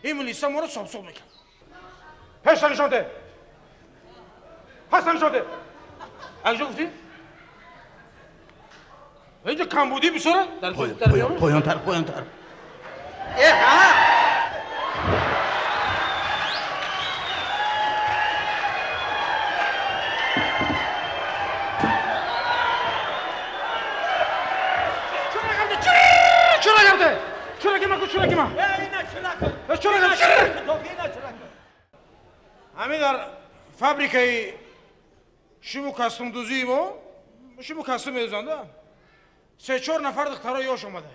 Ин милиса моро соб-соб мекард. Пешта нишон де. Паста нишон де. Аз ҷо гуфтӣ? Инҷо камбудӣ бисёра? Дар Поёнтар, поёнтар. Э, ҳа. Ҳамин дар фабрикаи шиму костюмдӯзии мо шиму костюм медӯзанда се-чор нафар духтаро ёш омада.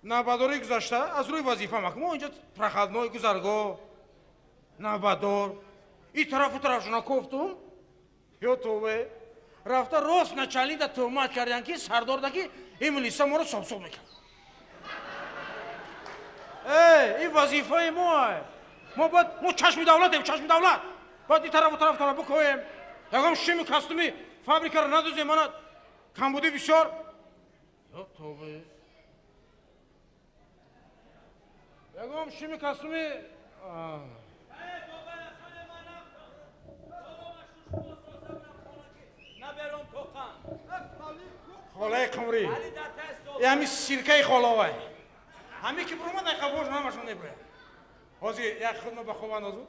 Навбатдории гузашта аз рӯи вазифа мо инҷо проходной гузаргоҳ навбатдор и тарафу тарафшона кофтум ё тове рафта рост начальникда туҳмат карданд ки сардорда ки ин милиса моро соб-соб мекард. Эй, ин вазифаи мо. Мо бояд мо чашми давлатем, чашми давлат. Бояд ин тарафу тарафтона бикоем. Ягон шими костюми фабрикаро надӯзем, мана камбудӣ бисёр. Ё тобе. Ягон шими костюми холаи қумрӣ. Ҳами сиркаи холовай. Ҳами ки буромад ай қабош ҳамашон мебурад. Ҳозир як худма ба хоб андозу.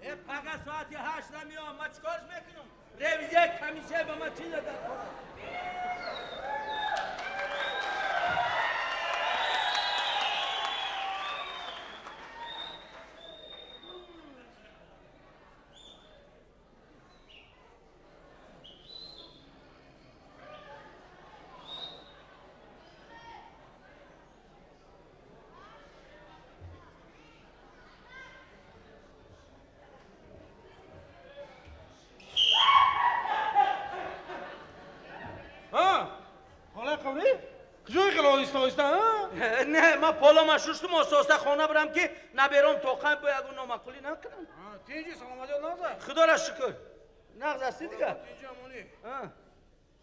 Э, пага соати 8 меом, ма чикорш мекунам? Ревизия комиссия ба ма чӣ дар хона? Не, ма полома шуштум, ососта хона бирам ки набером тоқам бо ягон номаъқулӣ накунам. Тинҷи саломатият нағз аст? Худоро шукр. Нағз астӣ дигар? Тинҷи амонӣ.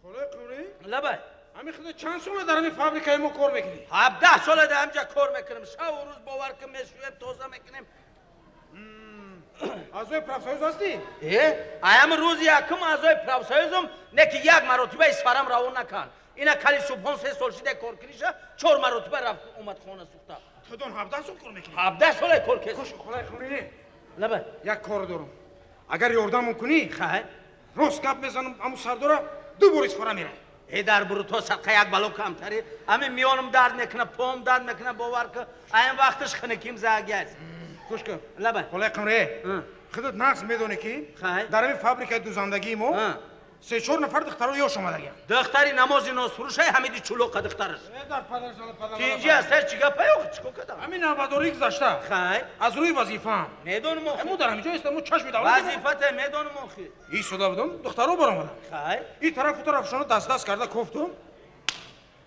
Холаи қумрӣ? Лабай. Ҳамин худо чанд сола дар ҳамин фабрикаи мо кор мекунӣ? 17 сола дар ҳамҷа кор мекунам. Шаву рӯз бовар кун мешӯем, тоза мекунем. Аъзои профсоюз ҳастӣ? Э, аям рӯзи якум аъзои профсоюзум, не ки як маротиба Исфарам равон накард. Ина кали субҳон 3 сол шида кор кириша, 4 маротиба рафт омад хона сӯхта. Тудон 17 сол кор мекунӣ? 17 сола кор кес. Кош холаи қумрӣ. Лабай. Як кор дорам. Агар ёрдамон кунӣ, хай, рост гап мезанам, ҳамун сардора 2 бор Исфара меравад. Э, дар буруто садқа як бало камтари. Ҳамин миёнам дард мекунад, пом дард мекунад, бовар кун. Айн вақташ хунуким загаз. Гӯш кун. Лабай. Холаи қумрӣ. Худат нағз медонӣ ки дар ҳамин фабрикаи дӯзандагии мо 3-4 нафар духтаро ёш омадагианд. Духтари намози носфурӯшай ҳамиди чулоқа духтараш. Дар падаршон падар. Тинҷи асташ чӣ гапа ё чӣ кардам? Ҳамин навбатдорӣ гузашта. Хай. Аз рӯи вазифаам. Медонам охи. Мо дар ҳамин ҷо истам, мо чашми давлат. Вазифате медонам охи. Истода будам, духтаро баромадам. Хай. Ин тарафу тарафшонро даст-даст карда кофтум.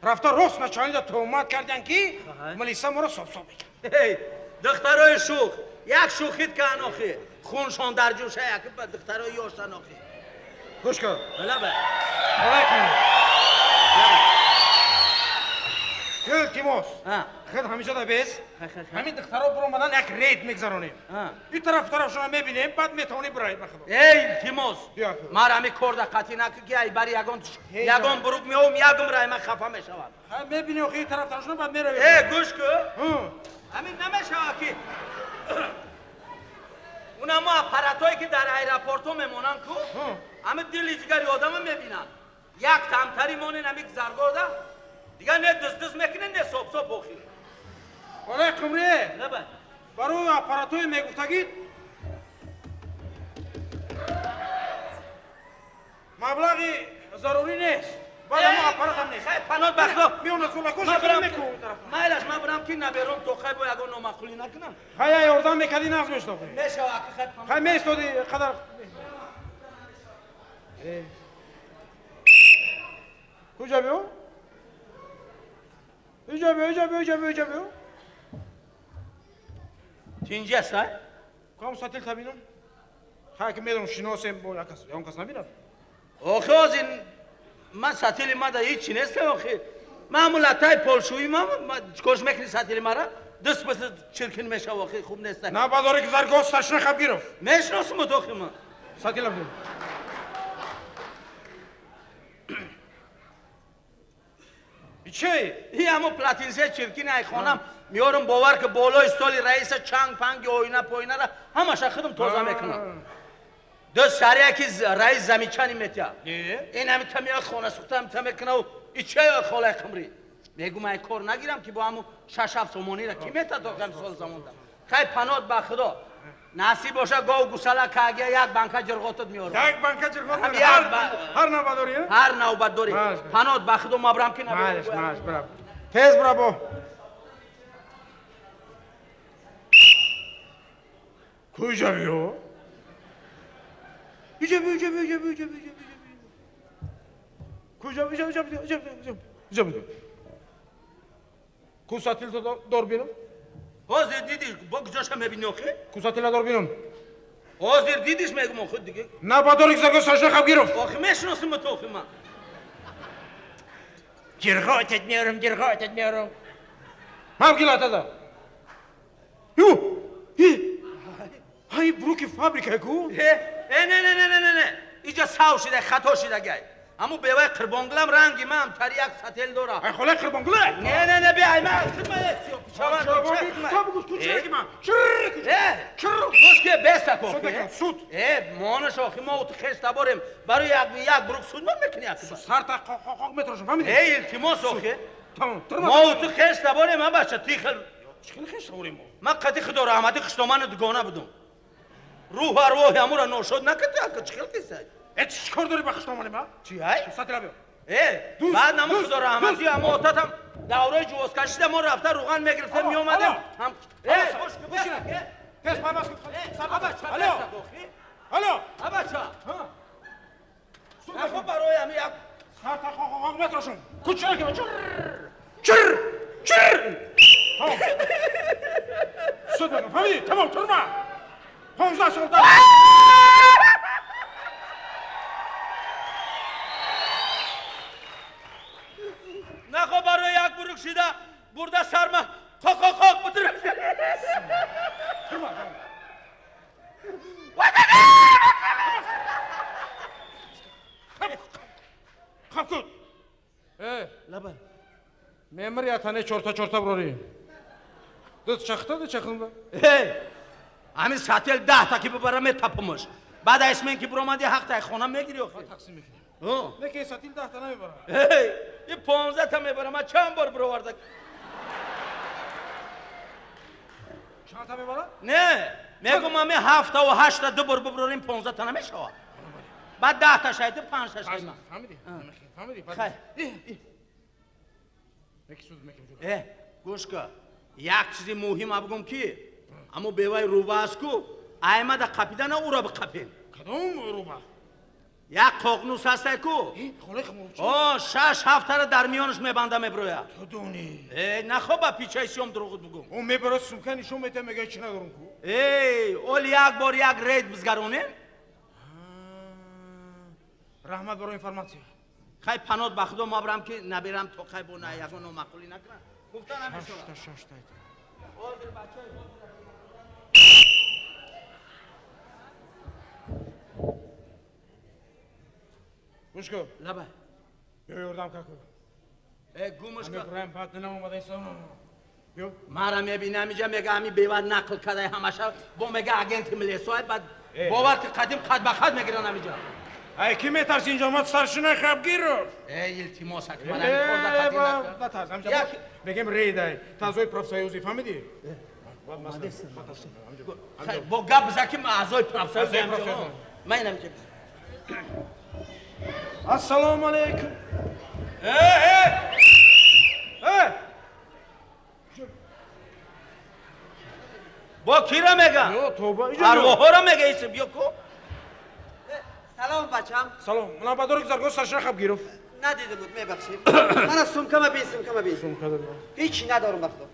Рафта рост начальникда туҳмат карданд ки милиса моро соб-соб мекард. Эй, духтарои шӯх, як шӯхит кан охи. Хуншон дар ҷӯша як духтарои ёшан охи. Гӯш кун. Лабай. Холаи қумрӣ. Илтимос. Худ ҳамеша да бес. Ҳамин духтаро баромадан як рейд мегзаронем. Ин тарафу тарафшона мебинем, баъд метавонӣ бираӣ ба худо. Эй, илтимос. Мар ҳамин кор да қатъӣ накун ки ай бари ягон бурук меовам, ягон рай ман хафа мешавам. Мебинӣ охи ин тараф тарафшона баъд меравӣ. Э, гӯш кун. Ҳамин намешавад ки унамо аппаратҳое ки дар аэропортҳо мемонанд ку, ҳамин дили ҷигари одама мебинанд. Як тамтари монен ҳамин гузаргоҳда, дигар не дыз-дыз мекунед, не соб-соб охир. Холаи қумрӣ. Лабай. Барои аппаратҳое мегуфтагӣ маблағи зарурӣ нест. Баъд ҳама аппаратам нест. Хай, панот бахло. Миёна зулакош мекунам тараф. Майлаш, ман бирам ки набером тоқай бо ягон номаъқулӣ накунам. Хай, я ёрдам мекардӣ, нағз мешнохтӣ. Мешава, аки хай. Хай меистодӣ қадар. Куҷа биё? Иҷа биё, иҷа биё, иҷа биё, иҷа биё. Тинҷи аст, ай? Кам сатил табинам? Хай ки медонам шиносем бо як кас, ягон кас набинад. Охи ҳозир Ман сатили мада ҳичи нестам охи. Ман ҳамун латтаи полшӯӣ ман чикорш мекунӣ сатили мара? Даст бас чиркин мешава охи, хуб нест. Навбатдори гузаргоҳ старшина Хабгиров. Мешиносумут охи ман. Сатила бир. Ичей? И ҳамун платинсе чиркин ай хонам меорам, бовар ки болои столи раиса чанг панги оина поинара ҳамаша худам тоза мекунам. Дӯст сария ки раис замечани метия. Ин ҳами та меояд хона сухта ҳами та мекунаву ичей холаи қимрӣ. Мегум ай кор нагирам ки бо ҳамун 6-7 сомонира ки метад охи ҳами сол замонда. Хай панот ба худо. Насиб боша гов гусала кагия як банка ҷирғотат меорам. Як банка ҷирғот Ҳам меорам. як Ҳар навбатдорӣ? Ҳар навбатдорӣ. Маш. Панот ба худо мабрам ки набарам. Маш, маш, бирав. Тез бирав бо. Куҷа биё? Иҷа биё, иҷа биё, иҷа биё, иҷа биё, иҷа биё. Куҷа, иҷа, иҷа биё, иҷа биё, иҷа биё, иҷа биё. Ку сатил то дор бинам? Ҳозир дидиш, бо куҷоша мебини охи? Ку сатила дор бинам? Ҳозир дидиш мегум охи диге. Навбатдори гузаргоҳ старшина Хабгиров. Охи мешиносим ту охи ман. Ҷирғотат меорам, ҷирғотат меорам. Мам гилатада. Ю! И! Ҳай бруки фабрика ку? Э, э, не, не, не, не, не, не. Иҷа сав шида, хато шида гай. Ҳамун беваи Қирбонгулам ранги ман тари як сател дора. Ай холаи Қирбонгула? Не, не, не, бе, ай ман хидма эсиё, пичаван, То бугӯш, ку чираки ман? Чир! Э, Чир! гӯш ке, беста ко. Суд мекунам, суд. Э, монаш охи мо ту хеш таборем. Барои як як бурук суд ман мекунӣ акба. Сарта қоқ метрошам, фаҳмидӣ? Э, илтимос охи. Тамом, тирма. Мо ту хеш таборем, а бача, ти хел. Чӣ хел хеш таборем мо? Ман қади худо раҳмати хиштомани дугона будум. Рӯҳ арвоҳи ҳамура ношод накарди, ака чӣ хел кисай? Э, чӣ кор дорӣ ба хиштомани ма? Чӣ ай? Сатила биё. Э, Дӯст, баъд намо дӯст, худо раҳмати дӯст. ҳамо отатам давраи ҷувозкашида мо рафта руған мегирифтем, Алло, меомадем. алло. Ҳам Алло, Э, бош ки, бишин. э, Тез пайваст кун. э, Сар- абача, Алло. беста охи. Алло. Абача. Ҳа. Суд Нахо мекунам. барои ҳами як Сарта қоқ қоқ метрошам. Ку чираки ман? Чир! Чир! Чир! Тамом. Суд мекунам, фаҳмидӣ? Тамом, турма. 15 сол дар. Нахо барои як бурук шида бурда сарма қоқ қоқ қоқ бутир. Турма. Хаб кун. Э, Лаба. мемир ятане чорта чорта бурорӣ. Ду чахта, ду чахта. Э, ҳамин сател 10 та ки бибара метапумаш. Баъд айсмен ки биромади ҳақ тай хона мегири охи. Тақсим мекунем. Ҳо. Не ки сатил 10 та намебара. Эй, и 15 та мебарам, ман чанд бор бироварда. Чанд та мебара? Не, мегум ҳами ҳафтаву ҳаштта ду бор бибирорем 15 та намешавад. Баъд 10 та шайди панҷта шайма. Фаҳмидӣ? Фаҳмидӣ? Хай. Неки суд мекунем. Э, гӯш ка. Як чизи муҳима бигум ки аммо беваи руба аст ку, аймада қапидана ура биқапен. Кадом руба? Як қоқнус ҳастай ку. Э, холаи хуморчи. О, шаш ҳафтара дар миёнаш мебанда меброяд. Ту донӣ. Э, нахо ба пичаи сиём дурӯғут бигум. О, мебара сумка нишон метиҳад, мегӯяд чӣ надорум ку? Эй, ол як бор як рейд бизгаронем. Раҳмат барои информатсия. Хай панот ба худо мабрам ки набирам то хай бо на ягон номаъқулӣ накунам. Гуфта намешавад. Шашта, шашта. Ҳозир бачаи Гӯш кун. Лаба. Биё ёрдам ка ку. Э, гумаш ка. Ҳамин баъд наомада истоам. Биё. Мара мебинам иҷа мега ҳами бева нақл кадай ҳамаша бо мега агенти милесоай баъд Э. бовар ки қадим қад ба қад мегиран ҳамиҷа. Ай ки метарси инҷо омад старшина Хабгиров. Э, илтимос ак мара ҳами корда Э, қатӣ накун. натарс, ҳамиҷа Як- мегем рейдай, тазои профсоюзӣ, фаҳмидӣ? Хай, бо гап биза ки ман аъзои профсоюз Аъзои ҳамиҷа. профсоюз. Ман ин ҳамиҷа. Ассалому алайкум. Э, э! Э! Бо кира мега? Ё тоба, иҷо. Арвоҳоро мега иси биё ку. Салом бачам. Салом. Навбатдори гузаргоҳ старшина Хабгиров. Надида буд, мебахшед. Мана сумкама бин, сумкама бин. Сумка дорӣ. Ҳичи надорам ба худо.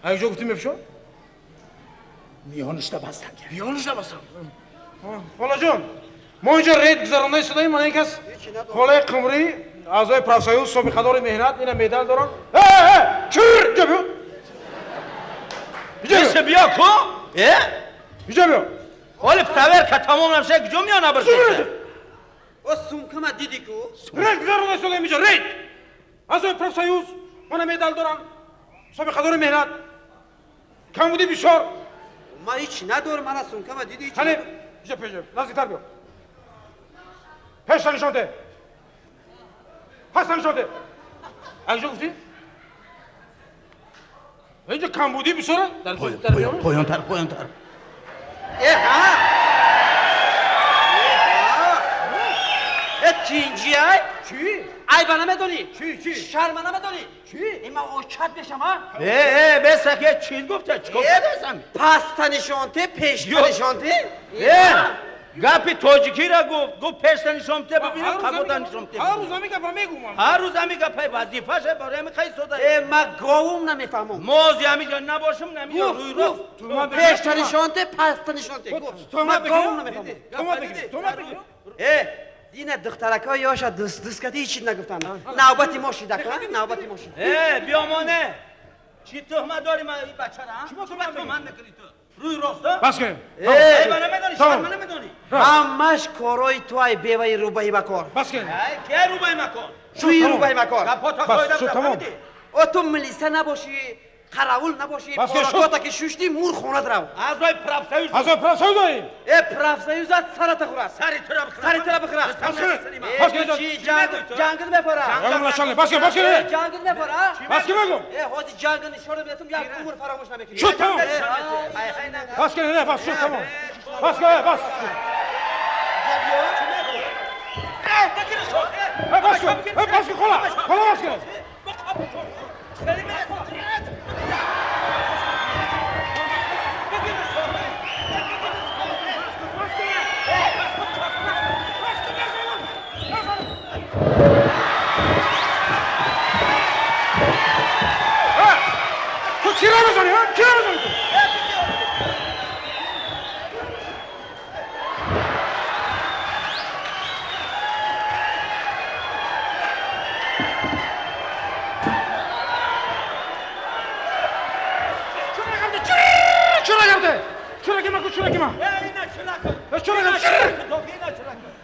Ай ҷо гуфтӣ мепӯшо? Миёнашда бастан. Миёнашда бастан. Холаҷон, Мо инҷо рейд гузаронда истодаем, мана ин кас холаи қумрӣ, аъзои профсоюз, собиқадори меҳнат, ина медал доранд. Э, э, чир, инҷо биё. Инҷо биё. Биё ку? Э? Инҷо биё. Ҳоли проверка тамом нашуда, куҷо меён абрсоса? О, сумкама дидӣ ку? Рейд гузаронда истодаем инҷо, рейд. Аъзои профсоюз, мана медал доранд. Собиқадори меҳнат. Камбуди бисёр. Ман ҳеч надорам, мана сумкама дидӣ, ҳеч. Ҳане, инҷо пеш, наздиктар биё. Пешта нишон де. Паста нишон де. Аз куҷо гуфтӣ? Инҷо камбудӣ бисёра? Дар дар миёна? Поёнтар, поёнтар. Э, ҳа. Э, тинҷи ай? Чӣ? Айба намедонӣ? Чӣ, чӣ? Шарма намедонӣ? Чӣ? Э, ман очат мешам, а? Э, э, бесаке чӣ гуфта? Чӣ гуфтасам? Паста нишонте, пешта нишонте? Э, гапи тоҷикиро гуфт, гуфт пешта нишон те, бибинам қабода нишон те. Ҳар рӯз ҳамин гапа мегӯм. Ҳар рӯз ҳамин гапай вазифаша барои ҳамин қай сода. Э, ман говум намефаҳмам. Мо ози ҳамин ҷо набошам, намиё рӯй рост. Пешта нишонте, паста нишонте. Ман говум намефаҳмам. Туҳмат мекунӣ, туҳмат мекунӣ. Э, дина духтаракҳо ёша дӯст дӯст кардӣ, ҳеч чиз нагуфтанд. Навбати мо шида, навбати мо шида. Э, биёмоне. Чӣ туҳмат дорӣ ма ин бачара, а? Чӣ туҳмат туҳмат мекунӣ ту? Рӯй рост, а? Бас кунем. Э, ба намедонӣ, шарма намедонӣ. Ҳамаш корои ту ай, беваи рӯбаи ба кор. Бас кунем. Ай, ке рӯбаи макон? Туи рӯбаи макор. Гапота Бас, қоида шуд, тамом. О, ту милиса набошӣ, қаравул набошӣ, Бас кун, шуд. поракота ки шушти, мур хонат рав. Аъзои профсоюз. Аъзои профсоюз оем. Э, профсоюзат сарата хӯрад. Сари тура бихӯрад. Сари тура бихӯрад. Бас кунем. Э, Бас ту кунем. чӣ, ҷангил мефора? Ягон начальник. Бас кун, бас кун. Э, ҷангил мефора? Бас кун мегӯм. Э, ҳозир ҷангил нишона метум, як умр фаромӯш намекунӣ. Шуд, тамом. Э, Бас кун, не, бас, шуд, тамом. Бас кун, э, бас. Э, бас кун, э, бас кун, хола. Хола, бас кун. Ту кира мезанӣ, а? Кира мезанӣ ту? Чура карда, чура карда. Чура кима ку, чура кима. Э, чура карда, чура.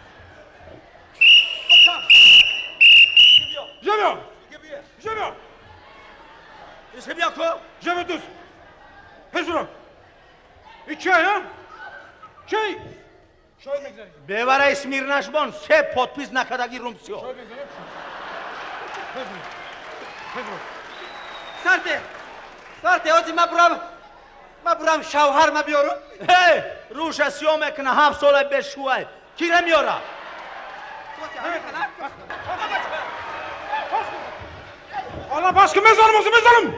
Жабё. Жабё. Жабё дӯст. Пешро. И чай, а? Чай. Шоид мегзарӣ. Бевараи смирнашбон се подпись накардаги румсиё. Шоид мегзарӣ. Пешро. Пешро. Сарте, сарте, ҳозир ман бурам, ман бурам шавҳар ма биёрам. Э, рӯша сиё мекуна, 7 сола бешӯай. Кира меёра? Ҳола бас кун, мезанам, ҳозир мезанам.